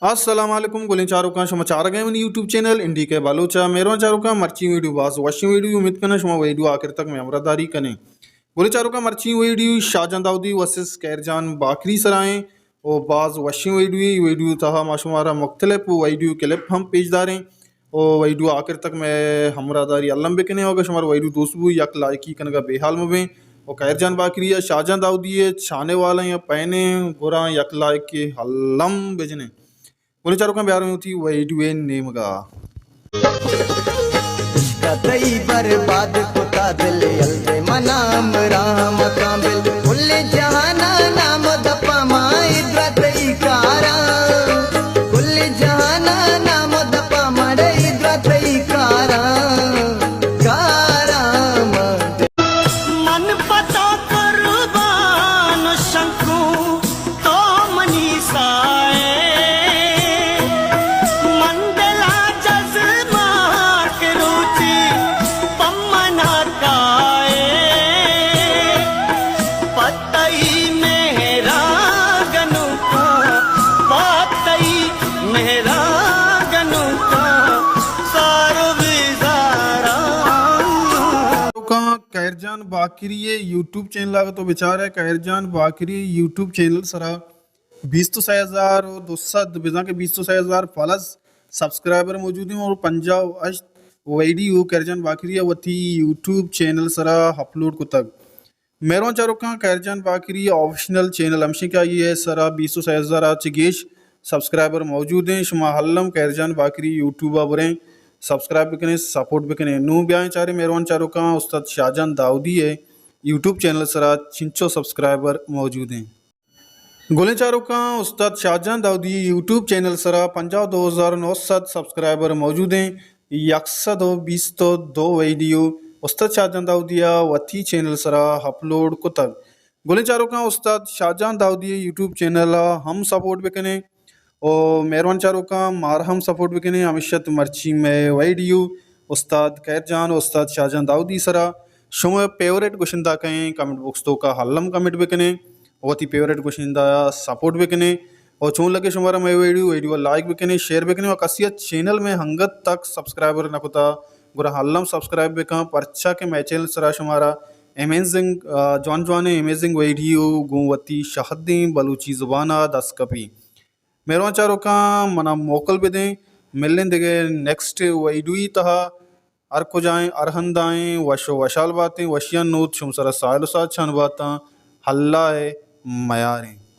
السلام علیکم گلیں چاروکاں، شما چارگ ءَ منی یوٹیوب چینل این ڈی کے بلوچ ءَ۔ مہروان چاروکاں، مرچی ویڈیو باز وشیں ویڈیو، امید کناں شما ویڈیو آخر تک مئے ہمراہ داری کنے۔ گلیں چاروکاں، مرچی ویڈیو شاہجان داؤدی ورسز کہیر جان باکری سرا ایں او باز وشیں ویڈیو ایں۔ ویڈیو تہا ما شمارا مختلف ویڈیو کلپ ہم پیش داریں او ویڈیو آخر تک مئے ہمراہ داری الم بکنے۔ اگر شمارا ویڈیو دوست بو، یک لائکی کنگا بے حال مبیں۔ او کہیر جان باکری یا شاہجان داؤدی ءِ چاہنے والا یا پہنے گراں یک لائک الم بجنے۔ گلیں چاروکاں، بیاریں وتی ویڈیو ءِ نیمگا۔ عشق ءَ تئی برباد کتا دل، یل دے منا ہمراہ مکاں بل۔ کل جہان ءَ نام دپا ما، ادرا تئی کاراں۔ کل جہان ءَ نام دپا مڑے، ادرا تئی کاراں، کاراں ما۔ من پہ تو قربان شنکوں، تو منی سائے۔ من دلا جزماں کہ روچی پہ منا کائے۔ پہ تئی مہراں گنوکاں، پہ تئی مہراں گنوکاں، سارو بیزاراں۔ کہیر جان باکری ءِ یوٹیوب چینل ءَ تو بچارے، کہیر جان باکری یوٹیوب چینل سرا بیست و سئے ہزار و دو سد، بزاں کہ بیست و سئے ہزار پلس سبسکرائبر موجود ایں اور پنجاہ و ہشت ویڈیو کہیر جان باکری ءَ وتی یوٹیوب چینل سرا اپلوڈ کتگ۔ مہروان چاروکاں، کہیر جان باکری آفیشنل چینل ہمشیں کہ آئی ءِ سرا بیست و سئے ہزار ءَ چہ گیش سبسکرائبر موجود ایں۔ شما الم کہیر جان باکری یوٹیوب ءَ بریں، سبسکرائب بکنیں، سپورٹ بکنیں۔ نوں بیائیں چاریں مہروان چاروکاں، استاد شاہجان داؤدی ءِ یوٹیوب چینل سرا چنچو سبسکرائبر موجود ایں۔ گلیں چاروکاں، استاد شاہجان داؤدی یوٹیوب چینل سرا پنجاہ و دو ہزار نو سد سبسکرائبر موجود ایں۔ یک سد و بیست و دو ویڈیو استاد شاہجان داؤدی ءَ وتی چینل سرا اپلوڈ کتگ۔ گلیں چاروکاں، استاد شاہجان داؤدی یوٹیوب چینل ءَ ہم سپورٹ بکنیں۔ او مہروان چاروکاں، مارا ہم سپورٹ بکنیں۔ ہمیشہ تو مرچی مئے ویڈیو استاد کہیر جان و استاد شاہجان داؤدی سرا شما فیوریٹ گشندہ کئے ایں، کمنٹ باکس توکا الم کمنٹ بکنیں، وتی فیوریٹ گشندہ ءَ سپورٹ بکنیں۔ او چون لگے شمارا مئے ویڈیو، ویڈیو ءَ لائک بکنیں، شیئر بکنیں، و کسی ءَ چینل مئے انگت تک سبسکرائبر نہ کتا گڑا الم سبسکرائب بکن، پرچا کہ مئے چینل سرا شمارا امیزنگ، آ، جوان جوانیں امیزنگ ویڈیو گوں وتی شہدیں بلوچی زبان ءَ دست کپی۔ مہروان چاروکاں، منا موکل بدیں، ملیں دگہ نیکسٹ ویڈیوی تہا۔ ہر کجائیں، ہر ہندائیں، وش و وشحال باتیں، وشیانی نود شم سرا ساہیل و ساچان باتاں۔ اللہ ءِ میاریں۔